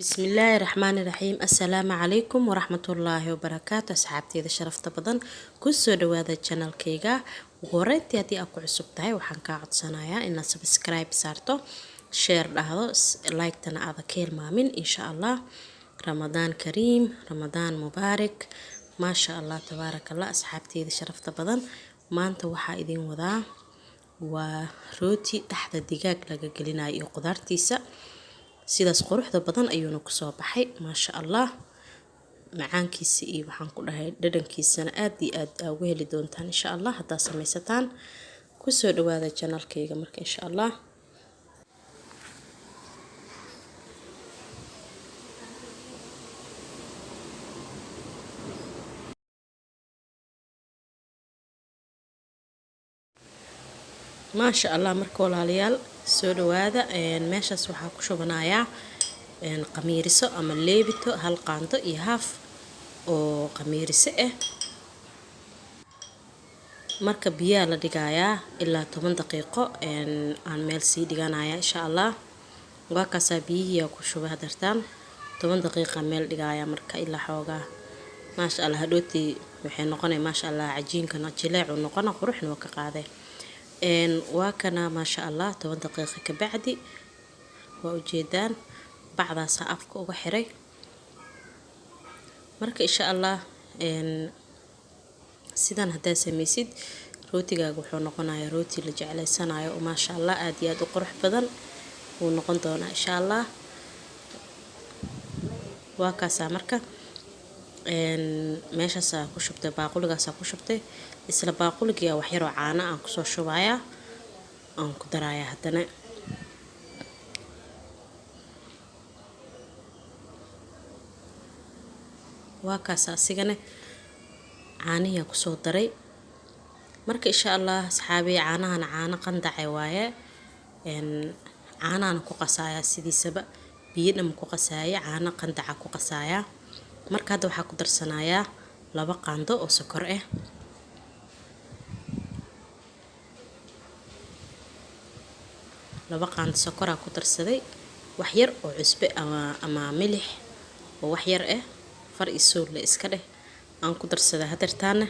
Bismillaahi Raxmaani Raxiim. Assalaamu calaykum waraxmatullaahi wabarakaatu. Asxaabteyda sharafta badan, kusoo dhawaada channelkayga. Ugu horeyntii, haddii aad ku cusub tahay, waxaan kaa codsanayaa inaad subscribe saarto, share dhahdo, like-tana aada ka hilmaamin, insha Allah. Ramadaan kariim, Ramadaan mubaarak. Maasha Allah, tabaaraka Allah. Asxaabteyda sharafta badan, maanta waxaa idin wadaa waa rooti dhexda digaag laga gelinayo iyo qudaartiisa. Sidaas quruxda badan ayuuna kusoo baxay, maasha Allah. Macaankiisa iyo, waxaan ku dhahay, dhadhankiisana aad iyo aad aa uga heli doontaan, insha Allah, haddaad samaysataan. Kusoo dhawaada channelkayga. Marka, insha Allah, maasha Allah. Marka, walaalayaal, soo dhawaada. Meeshaas waxaa ku shubanayaa qamiiriso ama leebito, hal qaando iyo haaf oo qamiiriso ah. Marka biyaha la dhigayaa ilaa 10 daqiiqo aan meel sii dhiganaya, insha Allah. Waa kaasaa, biyihii ku shubay hadartaan, 10 daqiiqa meel dhigaya. Marka ilaa xoogaa, maasha Allah, hadhootii waxay noqonay, maasha Allah, cajiinkana jileecu noqona, quruxna waa ka qaaday. Waa kana, maasha Allah, 10 daqiiqa ka bacdi waa ujeedaan, bacdaasaa afka uga xiray. Marka, insha Allah, sidan haddaa samaysid, rootigaaga wuxuu noqonayaa rooti la jeclaysanayo oo, maasha Allah, aada iyo aada u qurux badan wuu noqon doonaa, insha Allah. Waa kaasaa. Marka meeshaasaa ku shubtay, baaquligaasaa ku shubtay. Isla baaquligiia waxyaroo caano aan kusoo shubayaa, aan ku darayaa haddana. Waa kaasa, asigana caanihiyaa kusoo daray. Marka, insha Allah, asxaabi, caanahana caano qandace waaye. Caanahana ku qasayaa, sidiisaba biyo dhama ku qasaaya, caano qandaca ku qasayaa. Marka hadda waxaa ku darsanayaa 2 qaando oo sokor ah. 2 qaando sokoraa ku darsaday, wax yar oo cusbe ama milix oo wax yar ah, far iyo suulle iska dheh, aan ku darsaday. Hadeertaana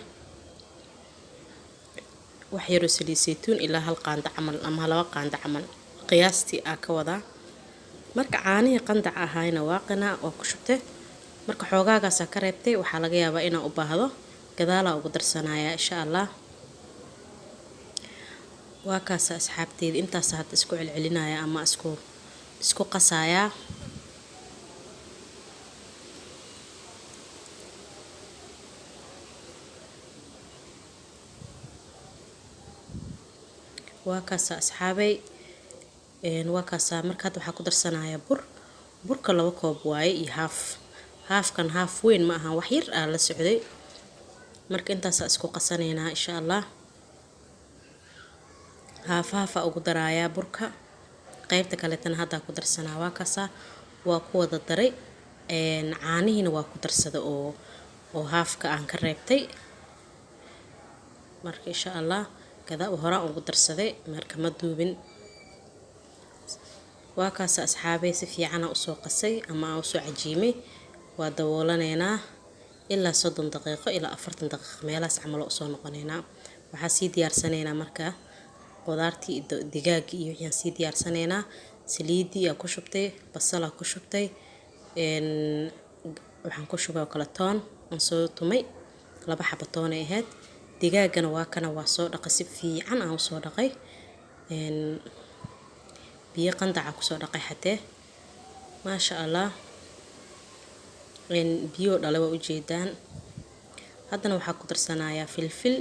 wax yaroo saliid saytuun, ilaa hal qaando camal ama 2 qaando camal qiyaastii aa ka wadaa. Marka caanihii qandaca ahaayna waa qanaa, waa ku shubtay. Marka xoogaagaasaa ka reebtay, waxaa laga yaabaa inaan u baahdo, gadaalaa ugu darsanayaa, insha Allah. Waa kaasa, asxaabteyda, intaas hadda isku celcelinaya ama isku qasayaa. Waa kaasa, asxaabey, waa kaasaa. Marka hadda waxaa ku darsanayaa bur. Burka 2 koob waaye iyo haaf. Haafkan haaf weyn ma ahan, wax yar aa la socday. Marka intaasaa isku qasanaynaa, insha Allah. Haaf haafa ugu darayaa burka, qaybta kaleetana haddaa ku darsanaa. Waa kaasaa, waa ku wada daray. Caanihiina waa ku darsada oo haafka aan ka reebtay. Marka, insha Allah, gada horaan ugu darsaday, marka ma duubin. Waa kaasa, asxaabey, si fiicana usoo qasay ama aan usoo cajiimay. Waa daboolanaynaa ilaa 30 daqiiqo ilaa 40 daqiiqo meelahaas camal usoo noqonaynaa. Waxaa sii diyaarsanaynaa marka qudaartii, digaagii iyo wixii aan sii diyaarsanaynaa. Saliidii aa ku shubtay, basalaa ku shubtay, waxaan ku shubay oo kale toon aan soo tumay, 2 xabo toon ay ahayd. Digaagana waa kana, waa soo dhaqay, si fiican aan usoo dhaqay, biyo qandaca kusoo dhaqay xatee, maasha Allah. Biyo dhale waa ujeedaan. Haddana waxaa ku darsanayaa filfil,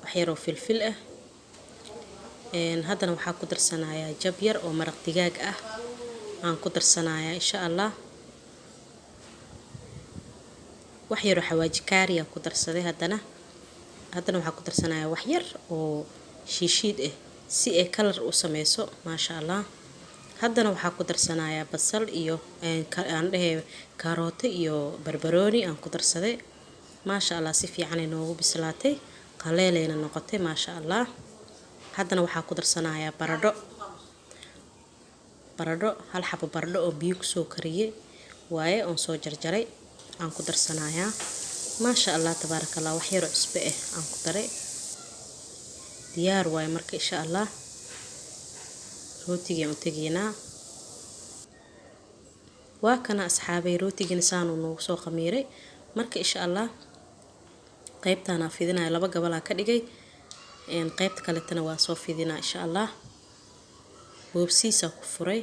wax yaroo filfil ah. Haddana waxaa ku darsanayaa jab yar oo maraq digaag ah aan ku darsanayaa, insha Allah. Wax yaroo xawaaji kaariya ku darsaday. Haddana waxaa ku darsanayaa wax yar oo shiishiid ah si ay kalar u sameyso, maasha Allah. Haddana waxaa ku darsanayaa basal iyo, aan dhehe, kaarooto iyo barbarooni aan ku darsaday. Maasha Allah, si fiicanay noogu bislaatay, qaleelayna noqotay, maasha Allah. Haddana waxaa ku darsanayaa baradho. Baradho, hal xabo baradho oo biyo kusoo kariyey waaye, oon soo jarjaray aan ku darsanayaa. Maasha Allah, tabaaraka Allah. Wax yar oo cusbo ah aan ku daray, diyaar waaye. Marka insha Allah rootigii aan u tegaynaa. Waa kana asxaabay, rootigina saanuu noogu soo khamiiray. Marka insha Allah qaybtaanaa fidinaya, laba gabalaa ka dhigay, qaybta kaletana waa soo fidinaa insha Allah. Boobsiisaa ku furay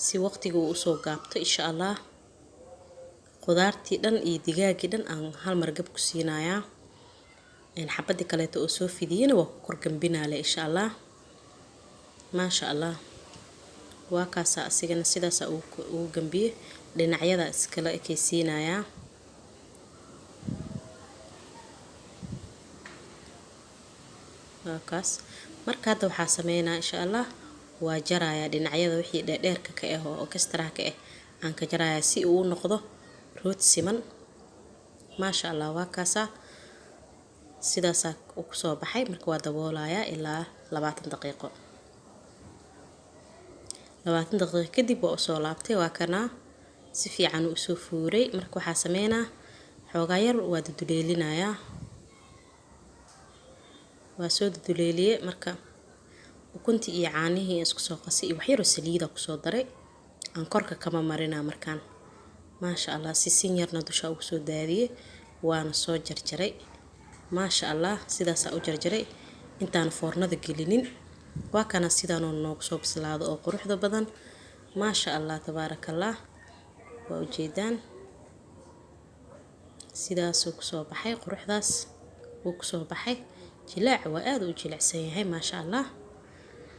si waqtiga uu usoo gaabto insha Allah. Qudaartii dhan iyo digaagii dhan aan hal mar gab ku siinayaa. Xabadii kaleeto oo soo fidiyena waa ku kor gambinaale insha Allah. Maasha Allah, waa kaasaa, asigana sidaasaa ugu gambiye, dhinacyada iskala ekeysiinayaa. Waa kaas. Marka hadda waxaa sameynaa insha Allah, waa jarayaa dhinacyada wixii dheerdheerka ka ah oo extra ka ah aan ka jarayaa, si uu u noqdo rooti siman. Maasha Allah, waa kaasaa, sidaasaa uu kusoo baxay. Marka waa daboolayaa ilaa 20 daqiiqo. 20 daqiiqo kadib waa usoo laabtay, waa kanaa, si fiican uu usoo fuuray. Marka waxaa sameynaa, xoogaa yar waa duduleelinayaa, waa soo duduleeliyey. Marka ukuntii iyo caanihii isku soo qasay iyo waxyaroo saliida kusoo daray aan korka kama marinaa markaan. Maasha Allah, sisin yarna dusha ugu soo daadiyey, waana soo jarjaray. Maasha Allah, sidaasaa u jarjaray intaan foornada gelinin. Waa kana, sidaanoo noogu soo bislaado oo quruxda badan. Maasha Allah, tabaarakallah, waa ujeedaan, sidaasuu kusoo baxay, quruxdaas wuu kusoo baxay. Jilaac waa aada u jilicsan yahay, maasha Allah.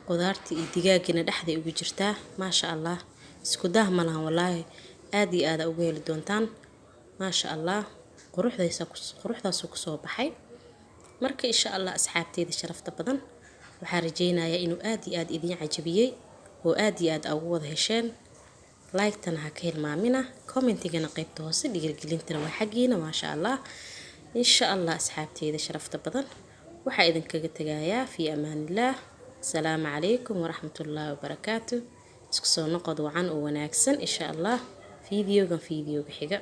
Qudaartii iyo digaagina dhexday ugu jirtaa. Maasha Allah, isku daah ma lahan wallaahi, aada iyo aada uga heli doontaan. Maasha Allah, quruxdaysa quruxdaasuu kusoo baxay. Marka insha Allah asxaabteyda sharafta badan, waxaa rajeynayaa inuu aada iyo aada idiin cajabiyey oo aada iyo aada ugu wada hesheen. Like-tana ha ka hilmaamina, commentigana qaybta hoose, dhiirigelintana waa xaggiina. Maasha Allah, insha Allah asxaabteyda sharafta badan, waxaa idinkaga tegayaa fii amaanillaah. Asalaamu calaykum waraxmatullaahi wabarakaatu. Isku soo noqod wacan oo wanaagsan insha Allah, fiidiyogan fiidiyoga xiga.